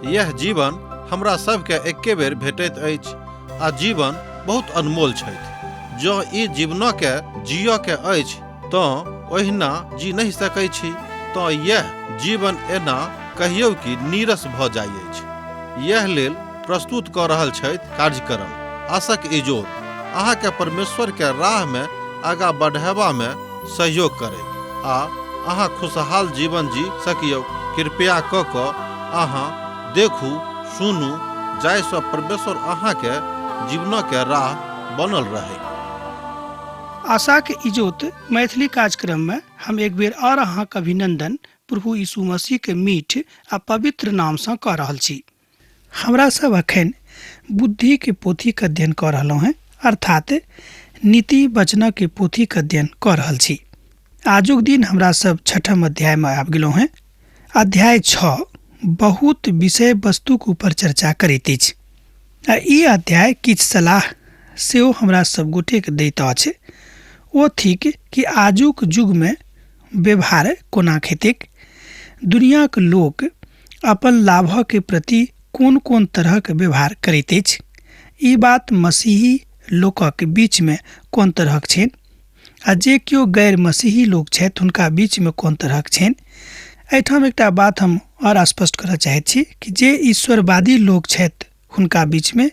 यैह जीवन हमरा सभकेँ एक्के बेर भेटैत अछि आ जीवन बहुत अनमोल छथि। जँ ई जीवनकेँ जीअ के अछि तँ ओहिना जी नहि सकै छी तँ यैह जीवन एना कहियौ कि नीरस भऽ जाइ अछि। यैह लेल प्रस्तुत कऽ रहल छथि कार्यक्रम आशक इजोत अहाँकेँ परमेश्वरके राहमे आगाँ बढ़यबामे सहयोग करैत आ अहाँ खुशहाल जीवन जी सकियौ। कृपया कऽ कऽ अहाँ देखू, सुनू जाहिसँ परमेश्वर अहाँके जीवनके राह बनल रहै। आशाक इजोत मैथिली कार्यक्रममे हम एक बेर आओर अहाँक अभिनंदन प्रभु यीशु मसीहके मीठ आ पवित्र नामसँ कऽ रहल छी। हमरा सब अखन बुद्धिके पोथीके अध्ययन कऽ रहलहुँ हेँ अर्थात नीति वचनके पोथीके अध्ययन कऽ रहल छी। आजुक दिन हमरा सब छठम अध्यायमे आबि गेलहुँ हेँ। अध्याय 6 बहुत विषय वस्तुक ऊपर चर्चा करैत अछि आ ई अध्याय किछु सलाह सेहो हमरा सब गोटेके दैत अछि। ओ थिक कि आजुक युगमे व्यवहार कोना हेतैक, दुनियाक लोक अपन लाभके प्रति कोन कोन तरहक व्यवहार करैत अछि, ई बात मसीही लोकक बीचमे कोन तरहक छनि आ जे केओ गैर मसीही लोक छथि हुनका बीचमे कोन तरहक छनि। एहिठाम एकटा बात हम आओर स्पष्ट करऽ चाहैत छी कि जे ईश्वरवादी लोक छथि हुनका बीचमे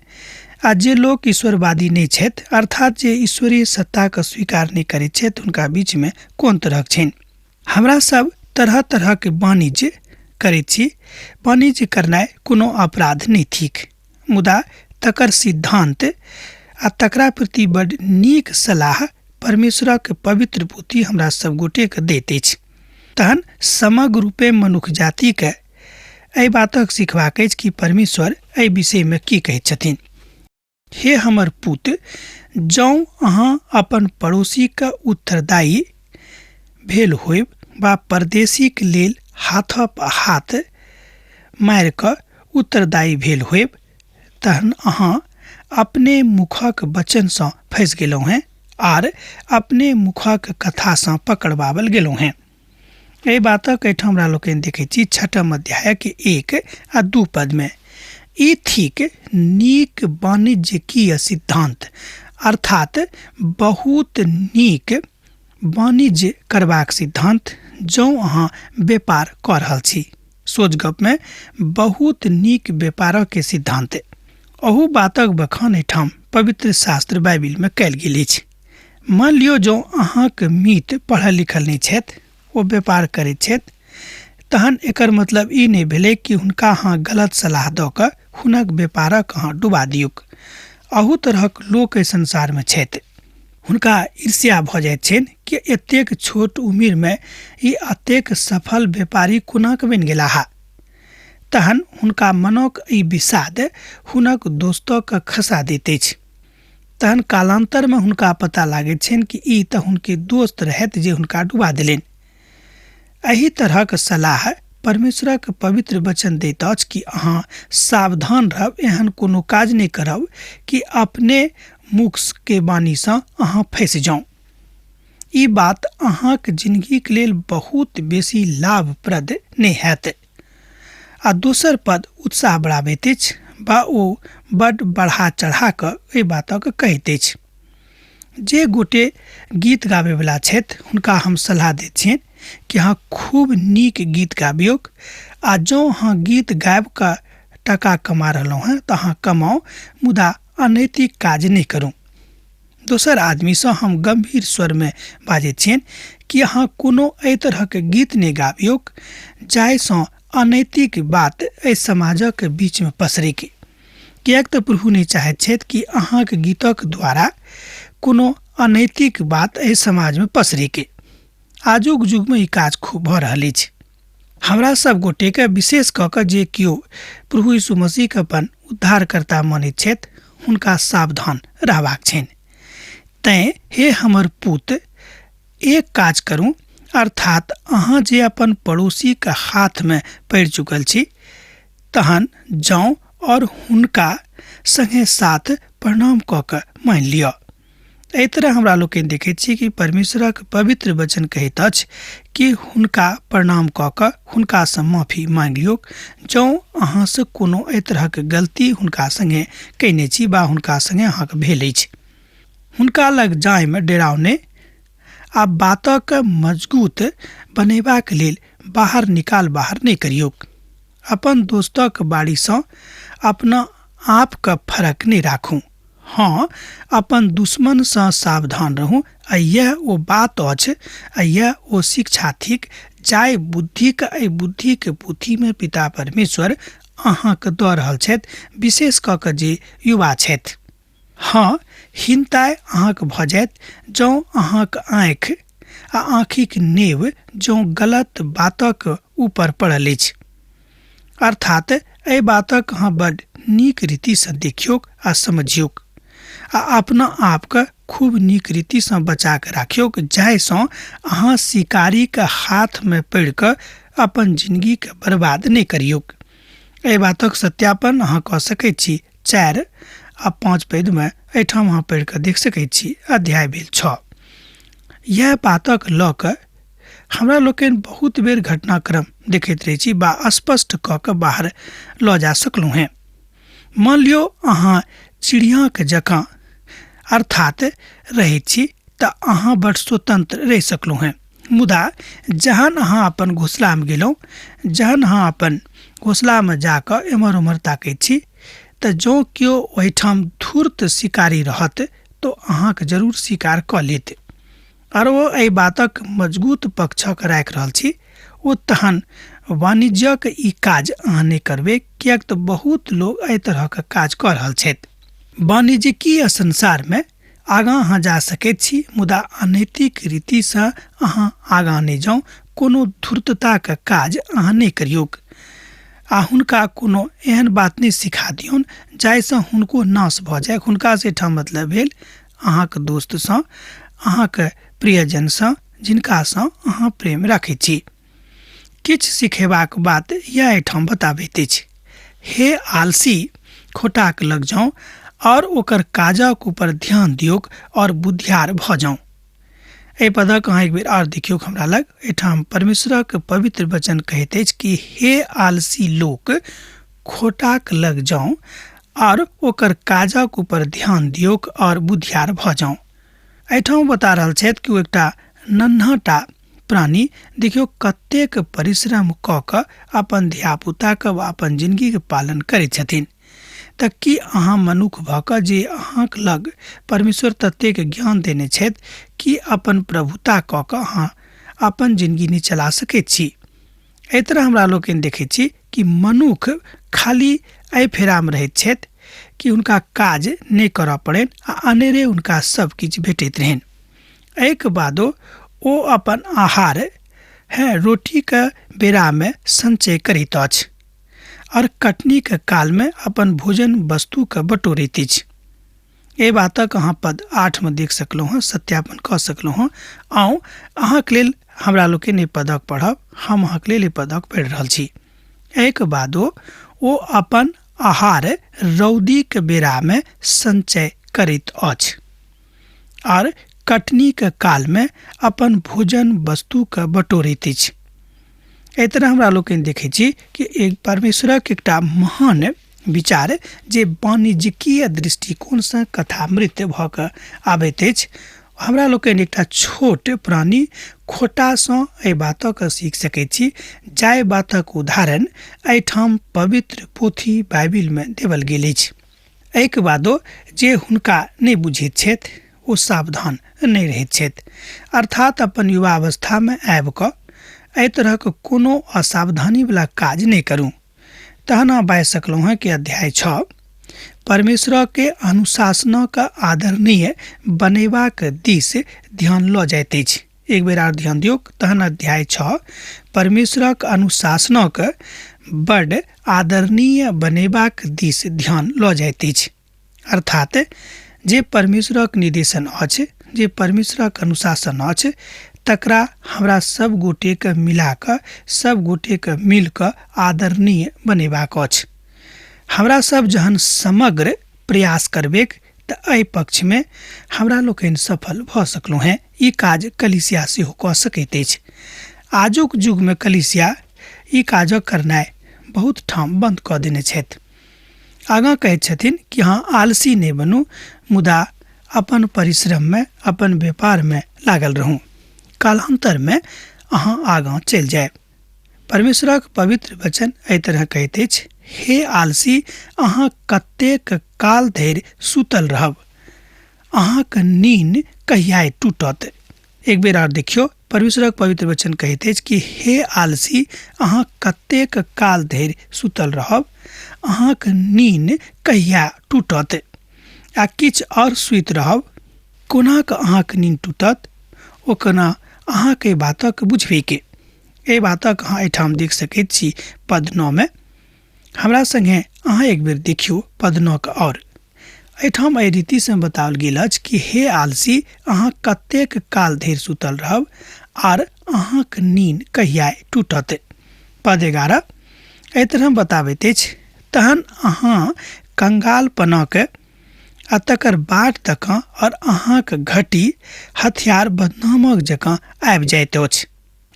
आ जे लोक ईश्वरवादी नहि छथि अर्थात जे ईश्वरीय सत्ताके स्वीकार नहि करैत छथि हुनका बीचमे कोन तरहक छनि। हमरा सब तरह तरहक वाणिज्य करैत छी। वाणिज्य करनाइ कोनो अपराध नहि थिक, मुदा तकर सिद्धान्त आ तकरा प्रति बड नीक सलाह परमेश्वरक पवित्र पोथी हमरा सब गोटेके दैत अछि। तहन समग्र रूपे मनुख जातिके एहि बातक सिखबाक अछि कि परमेश्वर एहि विषयमे की कहैत छथिन। हे हमर पुत, जौं अहाँ अपन पड़ोसीके उत्तरदायी भेल होयब वा परदेशीक लेल हाथप हाथ मारि कऽ उत्तरदायी भेल होयब, तहन अहाँ अपने मुखक वचनसँ फँसि गेलहुँ हेँ आर अपने मुखक कथासँ पकड़बाओल गेलहुँ हेँ। एहि बातक एहिठाम हमरा लोकनि देखैत छी छठम अध्यायक 1 आ 2 पदमे। ई थिक नीक वाणिज्यकीय सिद्धांत, अर्थात बहुत नीक वाणिज्य करबाक सिद्धांत जौं अहाँ व्यापार कऽ रहल छी। सोझ गपमे बहुत नीक व्यापारक सिद्धांत। अहू बातक बखान एहिठाम पवित्र शास्त्र बाइबिलमे कयल गेल अछि। मान लियौ जँ अहाँक मीत पढ़ल लिखल नहि छथि, ओ व्यापार करैत छथि, तहन एकर मतलब ई नहि भेलै कि हुनका अहाँ गलत सलाह दऽ कऽ हुनक व्यापारक अहाँ डुबा दियौक। अहू तरहक लोक एहि संसारमे छथि। हुनका ईर्ष्या भऽ जाइत छनि कि एतेक छोट उमिरमे ई एतेक सफल व्यापारी कोना कऽ बनि गेलाह। तहन हुनका मनक ई विषाद हुनक दोस्तके खसा दैत अछि। तहन कालान्तरमे हुनका पता लागैत छनि कि ई तऽ हुनके दोस्त रहथि जे हुनका डुबा देलनि। एहि तरहक सलाह परमेश्वरक पवित्र वचन दैत अछि कि अहाँ सावधान रहब, एहन कोनो काज नहि करब कि अपने मुखके वाणीसँ अहाँ फँसि जाउ। ई बात अहाँक जिनगीक लेल बहुत बेसी लाभप्रद नहि हैत। आ दोसर पद उत्साह बढ़ाबैत अछि वा ओ बड बढ़ा चढ़ा कऽ एहि बातक कहैत अछि। जे गोटे गीत गाबैवला छथि हुनका हम सलाह दैत छियनि कि अहाँ खूब नीक गीत गाबियौक आ जँ अहाँ गीत गाबि कऽ टाका कमा रहलहुँ हेँ तऽ अहाँ कमाउ, मुदा अनैतिक काज नहि करू। दोसर आदमीसँ हम गम्भीर स्वरमे बाजैत छियनि कि अहाँ कोनो एहि तरहक गीत नहि गाबियौक जाहिसँ अनैतिक बात एहि समाजक बीचमे पसरैक, किएक तऽ प्रभु नहि चाहैत छथि कि अहाँक गीतक द्वारा कोनो अनैतिक बात एहि समाजमे पसरैक। आजुक युगमे ई काज खूब भऽ रहल अछि। हमरा सब गोटेके विशेष कऽ कऽ जे केओ प्रभु यीशु मसीहके अपन उद्धारकर्ता मानैत छथि हुनका सावधान रहबाक छनि। तैँ हे हमर पुत, एक काज करू, अर्थात अहाँ जे अपन पड़ोसीके हाथमे पड़ि चुकल छी, तहन जाउ और हुनका संगे साथ प्रणाम कऽ कऽ मानि लिअ। एहि तरह हमरा लोकनि देखैत छी कि परमेश्वरक पवित्र वचन कहैत अछि कि हुनका प्रणाम कऽ कऽ हुनकासँ माफी मांगि लियौक, जँ अहाँसँ कोनो एहि तरहक गलती हुनका संगे कयने छी बा हुनका संगे अहाँके भेल अछि। हुनका लग जायमे डेराउ नहि आ बातक मजगूत बनेबाक लेल बाहर निकाल बाहर नहि करियौक। अपन दोस्तक बाड़ीसँ अपना आपके फरक नहि राखू। हँ, अपन दुश्मनसँ सावधान रहू। आ यैह ओ बात अछि आ यैह ओ शिक्षा थिक जाहि बुद्धिके एहि बुद्धिके पोथीमे पिता परमेश्वर अहाँके दऽ रहल छथि, विशेष कऽ कऽ जे युवा छथि। हँ, हीनताइ अहाँके भऽ जायत जँ अहाँक आँखि आ आँखिक नेव जँ गलत बातक ऊपर पड़ल अछि। अर्थात एहि बातक अहाँ बड नीक रीतिसँ देखियौक आ समझियौक आ अपना आपके खूब नीक रीतिसँ बचा कऽ राखियौक, जाहिसँ अहाँ शिकारीके हाथमे पड़ि कऽ अपन जिनगीके बर्बाद नहि करियौक। एहि बातक सत्यापन अहाँ कऽ सकैत छी 4 आ 5 पदमे एहिठाम अहाँ पढ़ि कऽ देख सकैत छी। अध्याय भेल 6। इएह बातक लऽ कऽ हमरा लोकनि बहुत बेर घटनाक्रम देखैत रहै छी बा स्पष्ट कऽ कऽ बाहर लऽ जा सकलहुँ हेँ। मान लियौ अहाँ चिड़ियाके जकाँ अर्थात रहैत छी तऽ अहाँ बड स्वतंत्र रहि सकलहुँ हेँ, मुदा जहन अहाँ अपन घोसलामे गेलहुँ, जहन अहाँ अपन घोसलामे जाकऽ एम्हर ओम्हर ताकैत छी तऽ जँ केओ ओहिठाम धूर्त शिकारी रहत तऽ अहाँके जरूर शिकार कऽ लेत। आर ओ एहि बातक मजगूत पक्षक राखि रहल छी, ओ तहन वाणिज्यक ई काज अहाँ नहि करबै, किएक तऽ बहुत लोक एहि तरहक काज कऽ रहल छथि। वाणिज्यिकीय संसारमे आगाँ अहाँ जा सकैत छी, मुदा अनैतिक रीतिसँ अहाँ आगाँ नहि जाउ। कोनो धूर्तताक काज अहाँ नहि करियौक आ हुनका कोनो एहन बात नहि सिखा दियौन जाहिसँ हुनको नाश भऽ जाय। हुनकासँ एहिठाम मतलब भेल अहाँके दोस्तसँ, अहाँके प्रियजनसँ, जिनकासँ अहाँ प्रेम रखैत छी। किछु सिखेबाक बात यैह एहिठाम बताबैत अछि। हे आलसी, खोटाक लग जाउ और ओकर काजक ऊपर ध्यान दियौक और बुद्धियार भऽ जाउ। एहि पदक अहाँ एक बेर आर देखियौक हमरा लग। एहिठाम परमेश्वरक पवित्र वचन कहैत अछि कि हे आलसी लोक, खोटाक लग जाउ और ओकर काजक ऊपर ध्यान दियौक और बुद्धियार भऽ जाउ। एहिठाम बता रहल छथि कि ओ एकटा नन्हाटा प्राणी देखियौ कतेक परिश्रम कऽ कऽ अपन धियापुताके वा अपन जिनगीके पालन करै छथिन। तऽ की अहाँ मनुख भऽ कऽ जे अहाँक लग परमेश्वर ततेक ज्ञान देने छथि, की अपन प्रभुता कऽ कऽ अहाँ अपन जिनगी नहि चला सकैत छी? एहि तरह हमरा लोकनि देखैत छी कि मनुख खाली एहि फेरामे रहैत छथि कि हुनका काज नहि करऽ पड़नि आ अनेरे हुनका सब किछु भेटैत रहनि। एहिके बादो ओ अपन आहार रोटीके बेरामे संचय करैत अछि आओर कटनीके कालमे अपन भोजन वस्तुके बटोरैत अछि। एहि बातक अहाँ पद 8 मे देख सकलहुँ हँ, सत्यापन कऽ सकलहुँ हँ। आउ अहाँके लेल हमरा लोकनि एहि पदक पढ़ब, हम अहाँके लेल एहि पदक पढ़ि रहल छी। एहिके बादो ओ अपन आहार रौदीके बेरामे संचय करैत अछि आओर कटनीके कालमे अपन भोजन वस्तुके बटोरैत अछि। एहि तरह हमरा लोकनि देखै छी कि एक परमेश्वरक एकटा महान विचार जे वाणिज्यिकीय दृष्टिकोणसँ कथामृत भऽ कऽ आबैत अछि, हमरा लोकनि एकटा छोट प्राणी खोटासँ एहि बातक सीख सकैत छी, जाहि बातक उदाहरण एहिठाम पवित्र पोथी बाइबिलमे देवल गेल अछि। एहिके बादो जे हुनका नहि बुझैत छथि ओ सावधान नहि रहैत छथि, अर्थात अपन युवावस्थामे आबि कऽ एहि तरहक कोनो असावधानीवला काज नहि करू। तहन अहाँ बाजि सकलहुँ हँ कि अध्याय 6 परमेश्वरके अनुशासनक आदरणीय बनेबाक दिस ध्यान लऽ जाइत अछि। एक बेर आर ध्यान दियौक। तहन अध्याय 6 परमेश्वरक अनुशासनक बड आदरणीय बनेबाक दिस ध्यान लऽ जाइत अछि। अर्थात जे परमेश्वरक निर्देशन अछि, जे परमेश्वरक अनुशासन अछि, तकरा हमरा सब गोटेके मिला कऽ, सब गोटेके मिल कऽ आदरणीय बनेबाक अछि। हमरा सब जहन समग्र प्रयास करबेक तऽ एहि पक्षमे हमरा लोकनि सफल भऽ सकलहुँ हेँ। ई काज कलीसिया सेहो कऽ सकैत अछि। आजुक युगमे कलीसिया ई काजक करनाइ बहुत ठाम बन्द कऽ देने छथि। आगाँ कहैत छथिन कि अहाँ आलसी नहि बनू, मुदा अपन परिश्रममे अपन व्यापारमे लागल रहू, कालान्तरमे अहाँ आगाँ चलि जायब। परमेश्वरक पवित्र वचन एहि तरह कहैत अछि, हे आलसी, अहाँ कतेक काल धरि सुतल रहब? अहाँक नीन कहिया टूटत? एक बेर आर देखियौ, परमेश्वरक पवित्र वचन कहैत अछि कि हे आलसी, अहाँ कतेक काल धरि सुतल रहब? अहाँक नीन कहिया टूटत? आ किछु आओर सुति रहब, कोना कऽ अहाँक नीन टूटत? ओ कोना अहाँके बातक बुझबैके? एहि बातक अहाँ एहिठाम देख सकैत छी पद 9 मे। हमरा संगे अहाँ एक बेर देखियौ पद 9 के। आओर एहिठाम एहि रीतिसँ बताओल गेल अछि कि हे आलसी, अहाँ कतेक काल धरि सुतल रहब आर अहाँक नीन कहिया टूटत? पद 11 एहि तरह बताबैत अछि, तहन अहाँ कंगालपनाके आ तकर बाट तक और अहाँक घटी हथियार बदनामक जकाँ आबि जाइत अछि।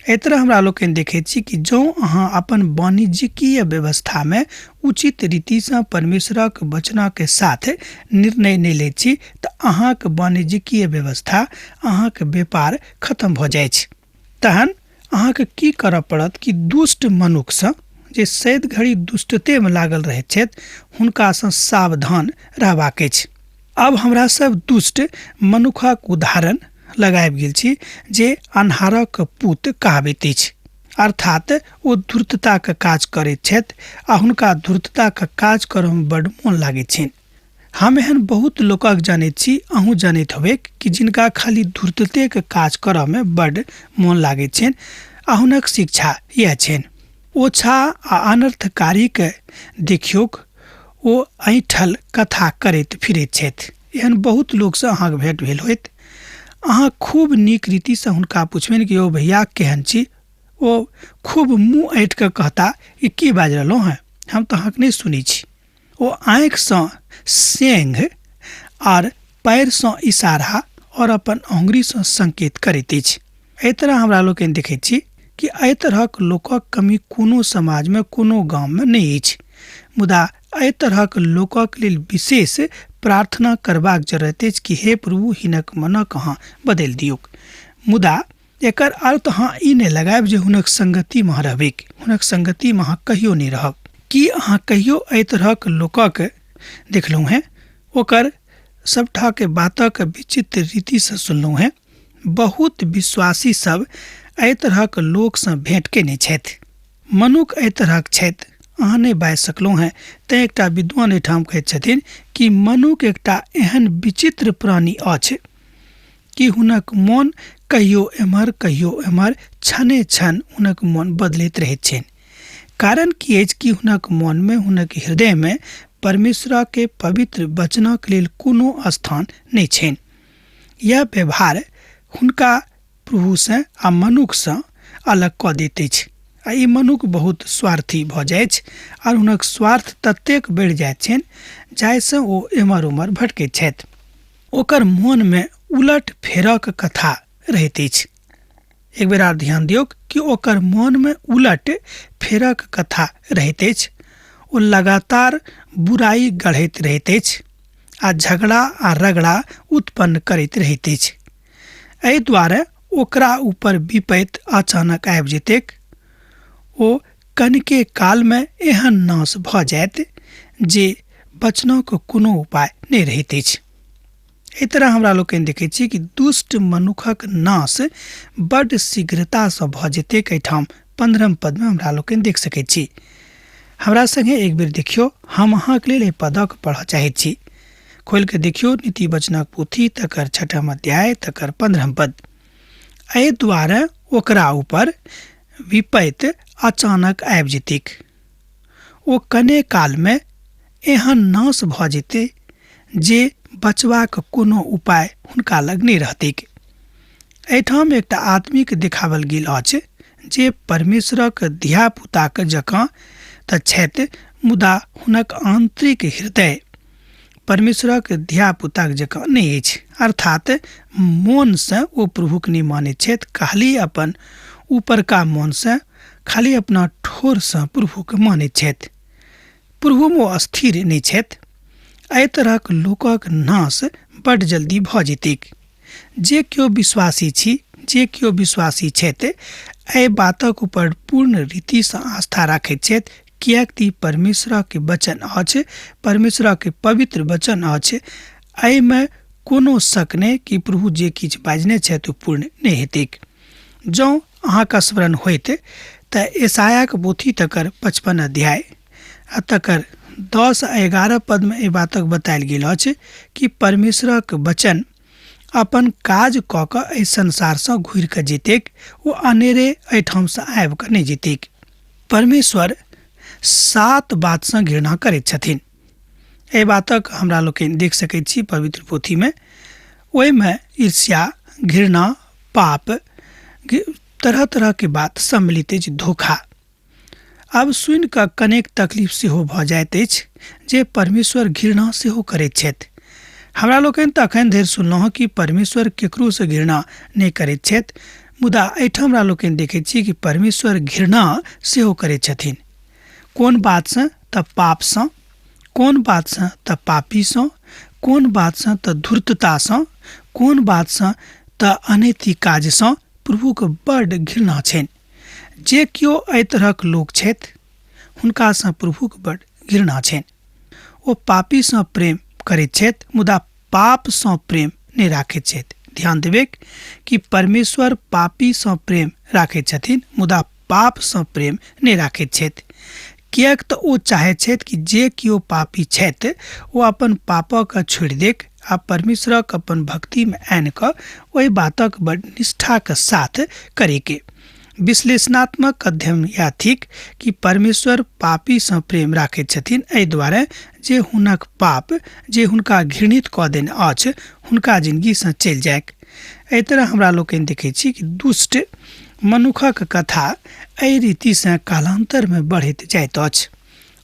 एहि तरह हमरा लोकनि देखैत छी कि जँ अहाँ अपन वाणिज्यिकीय व्यवस्थामे उचित रीतिसँ परमेश्वरक वचनके साथ निर्णय नहि लैत छी तऽ अहाँक वाणिज्यिकीय व्यवस्था, अहाँक व्यापार खत्म भऽ जाइ छै। तहन अहाँके की करऽ पड़त कि दुष्ट मनुखसँ जे सैद घड़ी दुष्टतेमे लागल रहैत छथि हुनकासँ सावधान रहबाक अछि। आब हमरा सब दुष्ट मनुखक उदाहरण लगाबि गेल छी जे अन्हारक पूत कहाबैत अछि, अर्थात ओ धूर्तताके काज करैत छथि आ हुनका धूर्तताके काज करऽमे बड्ड मोन लागैत छनि। हम एहन बहुत लोकक जनैत छी, अहूँ जनैत होबैक कि जिनका खाली धूर्ततेके काज करऽमे बड्ड मोन लागैत छनि आ हुनक शिक्षा इएह छनि। ओछा आ अनर्थकारीके देखियौक, ओ ऐंठल कथा करैत फिरैत छथि। एहन बहुत लोकसँ अहाँके भेंट भेल होयत। अहाँ खूब नीक रीतिसँ हुनका पुछबनि कि यौ भैया केहन छी? ओ खूब मुँह ऐंठि कऽ कहता ई की बाजि रहलहुँ हेँ, हम तऽ अहाँके नहि सुनै छी। ओ आँखिसँ सेंघ आर पैरसँ इशारा और अपन अङ्गुरीसँ संकेत करैत अछि। एहि तरह हमरा लोकनि देखैत छी कि एहि तरहक लोकक कमी कोनो समाजमे कोनो गाममे नहि अछि, मुदा एहि तरहक लोकक लेल विशेष प्रार्थना करबाक जरूरत अछि कि हे प्रभु हिनक मनक अहाँ बदलि दियौक। मुदा एकर अर्थ अहाँ ई नहि लगायब जे हुनक संगतिमे अहाँ रहबैक, हुनक संगतिमे अहाँ कहियो नहि रहब। की अहाँ कहियो एहि तरहक लोकक देखलहुँ हेँ? ओकर सबटाके बातक विचित्र रीतिसँ सुनलहुँ हेँ? बहुत विश्वासी सब एहि तरहक लोकसँ भेंट केने छथि। मनुख एहि तरहक छथि, अहाँ नहि बाजि सकलहुँ हेँ। तेँ एकटा विद्वान एहिठाम कहैत छथिन कि मनुख एकटा एहन विचित्र प्राणी अछि कि हुनक मोन कहियो एम्हर कहियो एम्हर, क्षणे क्षण हुनक मोन बदलैत रहैत छनि। कारण की अछि कि हुनक मोनमे, हुनक हृदयमे परमेश्वरके पवित्र वचनक लेल कोनो स्थान नहि छनि। यह व्यवहार हुनका प्रभुसँ आ मनुखसँ अलग कऽ दैत अछि आ ई मनुख बहुत स्वार्थी भऽ जाइछ आर हुनक स्वार्थ ततेक बढ़ि जाइत छनि जाहिसँ ओ एम्हर ओम्हर भटकैत छथि। ओकर मोनमे उलट फेरक कथा रहैत अछि। एक बेर आर ध्यान दियौक कि ओकर मोनमे उलट फेरक कथा रहैत अछि। ओ लगातार बुराइ गढ़ैत रहैत अछि आ झगड़ा आ रगड़ा उत्पन्न करैत रहैत अछि। एहि दुआरे ओकरा ऊपर विपैत अचानक आबि जेतैक। ओ कनिके कालमे एहन नाश भऽ जायत जे बचनाक कोनो उपाय नहि रहैत अछि। एहि तरह हमरा लोकनि देखैत छी कि दुष्ट मनुखक नाश बड्ड शीघ्रतासँ भऽ जेतैक। एहिठाम 15 पदमे हमरा लोकनि देख सकैत छी। हमरा संगे एक बेर देखियौ, हम अहाँके लेल एहि पदक पढ़ऽ चाहैत छी। खोलि कऽ देखियौ नीति वचनक पोथी, तकर 6 अध्याय, तकर 15 पद। एहि दुआरे ओकरा ऊपर विपैत अचानक आबि जेतैक। ओ कने कालमे एहन नाश भऽ जेतै जे बचबाक कोनो उपाय हुनका लग नहि रहतैक। एहिठाम एकटा आदमीके देखाओल गेल अछि जे परमेश्वरक धियापुताक जकाँ तऽ छथि, मुदा हुनक आन्तरिक हृदय परमेश्वरक धियापुताक जकाँ नहि अछि। अर्थात मोनसँ ओ प्रभुके नहि मानैत छथि, खाली अपन ऊपरका मोनसँ, खाली अपना ठोरसँ प्रभुके मानैत छथि। प्रभुमे ओ स्थिर नहि छथि। एहि तरहक लोकक नाश बड्ड जल्दी भऽ जेतैक। जे केओ विश्वासी छी, जे केओ विश्वासी छथि, एहि बातक ऊपर पूर्ण रीतिसँ आस्था राखैत छथि, किएक तऽ ई परमेश्वरके वचन अछि, परमेश्वरके पवित्र वचन अछि। एहिमे कोनो शक नहि कि प्रभु जे किछु बाजने छथि ओ पूर्ण नहि हेतैक। जँ अहाँके स्मरण होइत तऽ ईसायाक पोथी तकर 55 अध्याय आ तकर 10 आ 11 पदमे एहि बातक बतायल गेल अछि कि परमेश्वरक वचन अपन काज कऽ कऽ एहि संसारसँ घुरि कऽ जेतैक, ओ अनेरे एहिठामसँ आबि कऽ नहि जेतैक। परमेश्वर 7 बातसँ घृणा करैत छथिन। एहि बातक हमरा लोकनि देख सकैत छी पवित्र पोथीमे। ओहिमे ईर्ष्या, घृणा, पाप, तरह तरहके बात सम्मिलित अछि, धोखा। आब सुनि कऽ कनेक तकलीफ सेहो भऽ जाइत अछि जे परमेश्वर घृणा सेहो करैत छथि। हमरा लोकनि तऽ एखन धरि सुनलहुँ हँ कि परमेश्वर केकरोसँ घृणा नहि करैत छथि, मुदा एहिठाम हमरा लोकनि देखैत छी कि परमेश्वर घृणा सेहो करैत छथिन। कोन बातसँ? तऽ पापसँ। कोन बातसँ? तऽ पापीसँ। कोन बातसँ? तऽ धूर्ततासँ। कोन बातसँ? तऽ अनैतिक काजसँ प्रभुके बड्ड घृणा छनि। जे केओ एहि तरहक लोक छथि हुनकासँ प्रभुके बड्ड घृणा छनि। ओ पापीसँ प्रेम करैत छथि मुदा पापसँ प्रेम नहि राखैत छथि। ध्यान देबैक कि परमेश्वर पापीसँ प्रेम राखैत छथिन मुदा पापसँ प्रेम नहि राखैत छथि, किएक तऽ ओ चाहैत छथि कि जे केओ पापी छथि ओ अपन पापके छोड़ि देक आ परमेश्वरक अपन भक्तिमे आनि कऽ ओहि बातक बड़ निष्ठाके साथ करैके। विश्लेषणात्मक अध्ययन इएह थिक कि परमेश्वर पापीसँ प्रेम राखैत छथिन एहि दुआरे जे हुनक पाप जे हुनका घृणित कऽ देने अछि हुनका जिनगीसँ चलि जाइक। एहि तरह हमरा लोकनि देखै छी कि दुष्ट मनुखक कथा एहि रीतिसँ कालान्तरमे बढ़ैत जाइत अछि।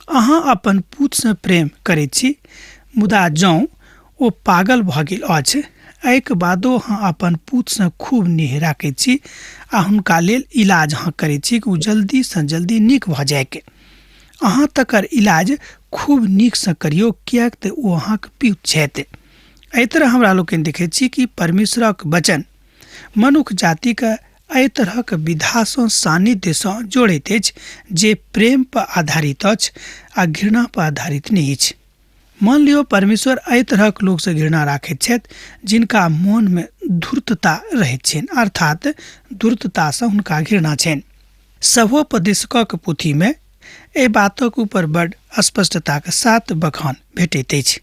अहाँ अपन पूतसँ प्रेम करैत छी मुदा जँ ओ पागल भऽ गेल अछि एहिके बादो अहाँ अपन पूतसँ खूब नेह राखैत छी आ हुनका लेल इलाज अहाँ करैत छी कि ओ जल्दीसँ जल्दी नीक भऽ जाइक। अहाँ तकर इलाज खूब नीकसँ करियौ किएक तऽ ओ अहाँके पीउत छथि। एहि तरह हमरा लोकनि देखैत छी कि परमेश्वरक वचन मनुख जातिके एहि तरहक विधासँ सान्निध्यसँ जोड़ैत अछि जे प्रेम पर आधारित अछि आ घृणा पर आधारित नहि अछि। मान लियौ परमेश्वर एहि तरहक लोकसँ घृणा राखैत छथि जिनका मोनमे धूर्तता रहैत छनि, अर्थात धूर्ततासँ हुनका घृणा छनि। सभोपदेशकक पोथीमे एहि बातक ऊपर बड़ स्पष्टताक साथ बखान भेटैत अछि।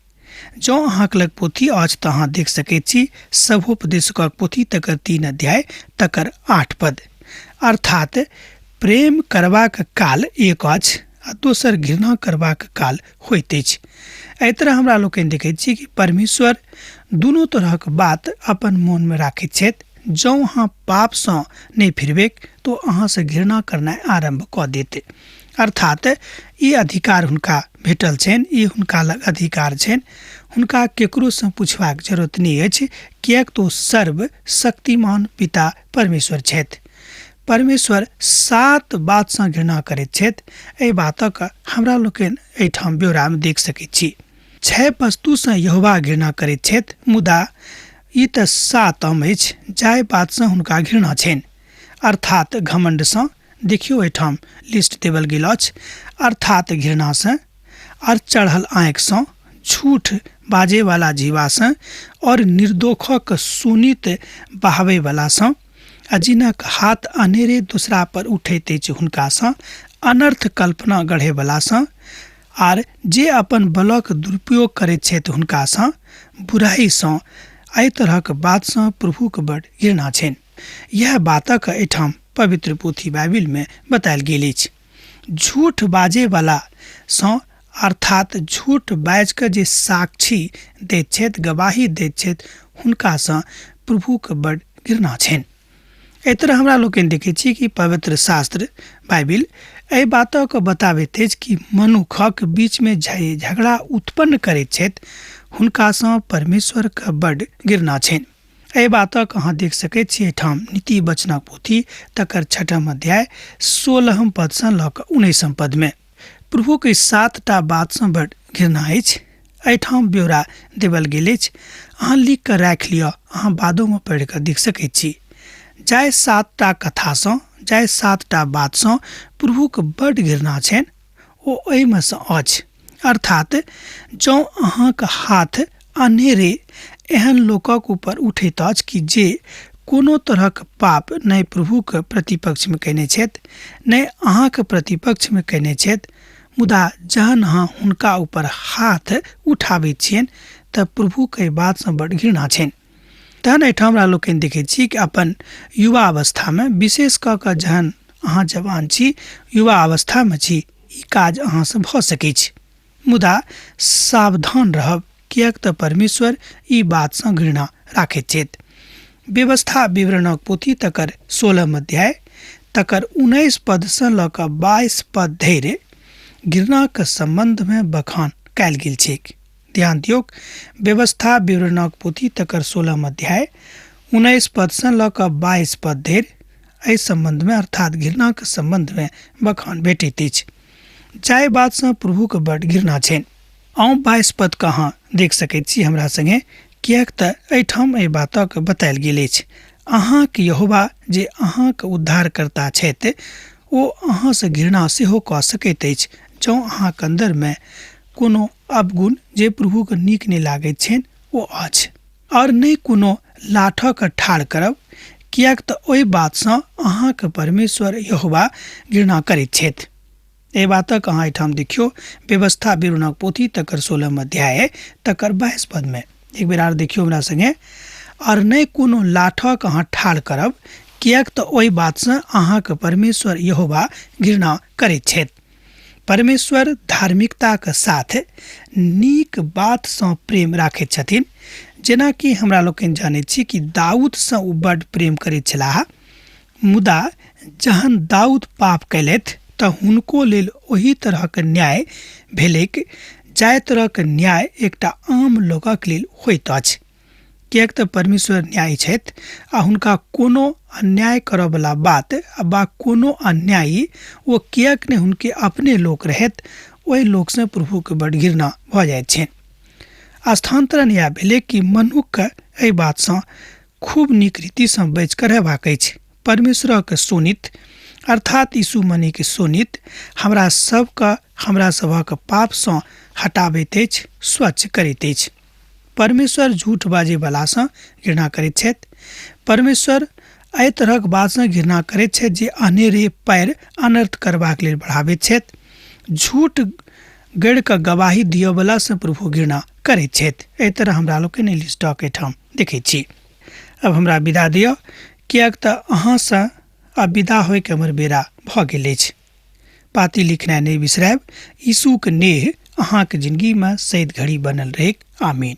जँ अहाँके लग पोथी अछि तऽ अहाँ देख सकैत छी सभोपदेशकक पोथी तकर 3 अध्याय तकर 8 पद। अर्थात प्रेम करबाक काल एक अछि आ दोसर घृणा करबाक काल होइत अछि। एहि तरह हमरा लोकनि देखैत छी कि परमेश्वर दुनू तरहक बात अपन मोनमे राखैत छथि। जँ अहाँ पापसँ नहि फिरबैक तो अहाँसँ घृणा करनाइ आरम्भ कऽ देत। अर्थात ई अधिकार हुनका भेटल छनि, ई हुनका लग अधिकार छनि, हुनका केकरोसँ पुछबाक जरूरत नहि अछि, किएक तऽ ओ सर्वशक्तिमान पिता परमेश्वर छथि। परमेश्वर 7 बातसँ घृणा करैत छथि। एहि बातक हमरा लोकनि एहिठाम ब्यौरामे देख सकैत छी। 6 वस्तुसँ यहोवा घृणा करैत छथि, मुदा ई तऽ 7 अछि जाहि बातसँ हुनका घृणा छनि, अर्थात घमण्डसँ। देखियौ एहिठाम लिस्ट देवल गेल अछि, अर्थात घृणासँ, और चढ़ल आँखिसँ, झूठ बाजैवला जीवासँ, और निर्दोखक शोणित बहाबैवलासँ, आ जिनक हाथ अनेरे दोसरा पर उठैत अछि हुनकासँ, अनर्थ कल्पना गढ़ैवलासँ, आर जे अपन बलक दुरुपयोग करैत छथि हुनकासँ, बुराइसँ, एहि तरहक बातसँ प्रभुक बड़ घृणा छनि। यह बातक एहिठाम पवित्र पोथी बाइबिलमे बतायल गेल अछि। झूठ बाजैवला सँ, अर्थात झूठ बाजि कऽ जे साक्षी दैत छथि, गवाही दैत छथि, हुनकासँ प्रभुक बड़ घृणा छनि। एहि तरह हमरा लोकनि देखैत छी कि पवित्र शास्त्र बाइबिल एहि बातक बताबैत अछि कि मनुखक बीचमे झगड़ा उत्पन्न करैत छथि हुनकासँ परमेश्वरके बड्ड घृणा छनि। एहि बातक अहाँ देख सकैत छी एहिठाम नीति वचनक पोथी तकर छठम अध्याय 16 पदसँ लऽ कऽ 19 पदमे। प्रभुके 7टा बातसँ बड्ड घृणा अछि। एहिठाम ब्यौरा देवल गेल अछि, अहाँ लिख कऽ राखि लिअ, अहाँ बादोमे पढ़ि कऽ देख सकैत छी। जाहि 7टा कथासँ, जाहि 7टा बातसँ प्रभुके बड्ड घृणा छनि ओ एहिमे सँ अछि। अर्थात जँ अहाँके हाथ अनेरे एहन लोकक ऊपर उठैत अछि कि जे कोनो तरहक पाप नहि प्रभुके प्रतिपक्षमे कयने छथि, नहि अहाँके प्रतिपक्षमे कयने छथि, मुदा जहन अहाँ हुनका ऊपर हाथ उठाबैत छियनि तऽ प्रभुके एहि बातसँ बड्ड घृणा छनि। तहन एहिठाम हमरा लोकनि देखैत छी कि अपन युवा अवस्थामे, विशेष कऽ कऽ जहन अहाँ जवान छी, युवा अवस्थामे छी, ई काज अहाँसँ भऽ सकैत छै, मुदा सावधान रहब, किएक तऽ परमेश्वर ई बातसँ घृणा राखैत छथि। व्यवस्था विवरणक पोथी तकर 16 अध्याय तकर 19 पदसँ लऽ कऽ 22 पद धरि घृणाक सम्बन्धमे बखान कयल गेल छैक। ध्यान दियौक, व्यवस्था विवरणक पोथी तकर 16 अध्याय 19 पदसँ लऽ कऽ 22 पद धरि एहि सम्बन्धमे अर्थात घृणाक सम्बन्धमे बखान भेटैत अछि, जाहि बातसँ प्रभुके बड्ड घृणा छनि। अहूँ 22 पद के अहाँ देख सकैत छी हमरा संगे, किएक तऽ एहिठाम एहि बातक बतायल गेल अछि। अहाँक यहोवा जे अहाँक उद्धारकर्ता छथि ओ अहाँसँ घृणा सेहो कऽ सकैत अछि जँ अहाँक अन्दरमे कोनो अवगुण जे प्रभुके नीक नहि लागैत छनि ओ अछि। आओर नहि कोनो लाठक ठाढ़ करब, किएक तऽ ओहि बातसँ अहाँक परमेश्वर यहोवा घृणा करैत छथि। एहि बातक अहाँ एहिठाम देखियौ, व्यवस्था विवरणक पोथी तकर 16 अध्याय तकर 22 पदमे। एक बेर आर देखियौ हमरा संगे, आओर नहि कोनो लाठक अहाँ ठाढ़ करब, किएक तऽ ओहि बातसँ अहाँक परमेश्वर यहोवा घृणा करैत छथि। परमेश्वर धार्मिकताक साथ नीक बातसँ प्रेम राखैत छथिन। जेनाकि हमरा लोकनि जानैत छी कि दाऊदसँ ओ बड्ड प्रेम करैत छलाह, मुदा जहन दाऊद पाप कयलथि तऽ हुनको लेल ओही तरहक न्याय भेलैक जाहि तरहक न्याय एकटा आम लोकक लेल होइत अछि। किएक तऽ परमेश्वर न्यायी छथि आ हुनका कोनो अन्याय करऽवला बात वा कोनो अन्यायी ओ किएक नहि हुनके अपने लोक रहथि, ओहि लोकसँ प्रभुके बड्ड घृणा भऽ जाइत छनि। स्थानान्तरण इएह भेलै कि मनुक्खके एहि बातसँ खूब नीक रीतिसँ बचि कऽ रहबाक अछि। परमेश्वरक शोणित अर्थात यीशु मनीके शोणित हमरा सबके हमरा सभक पापसँ हटाबैत अछि, स्वच्छ करैत अछि। परमेश्वर झूठ बाजैवलासँ घृणा करैत छथि। परमेश्वर एहि तरहक बातसँ घृणा करैत छथि जे अनेरे पैर अनर्थ करबाक लेल बढ़ाबैत छथि। झूठ गढ़ि कऽ गवाही दिअवलासँ प्रभु घृणा करैत छथि। एहि तरह हमरा लोकनि लिस्टक एहिठाम देखैत छी। अब हमरा विदा दिअ, किएक तऽ अहाँसँ आब विदा होइके हमर बेरा भऽ गेल अछि। पाती लिखनाइ नहि बिसरायब। यीशुक नेह अहाँके जिंदगीमे सैद घड़ी बनल रहैक। आमीन।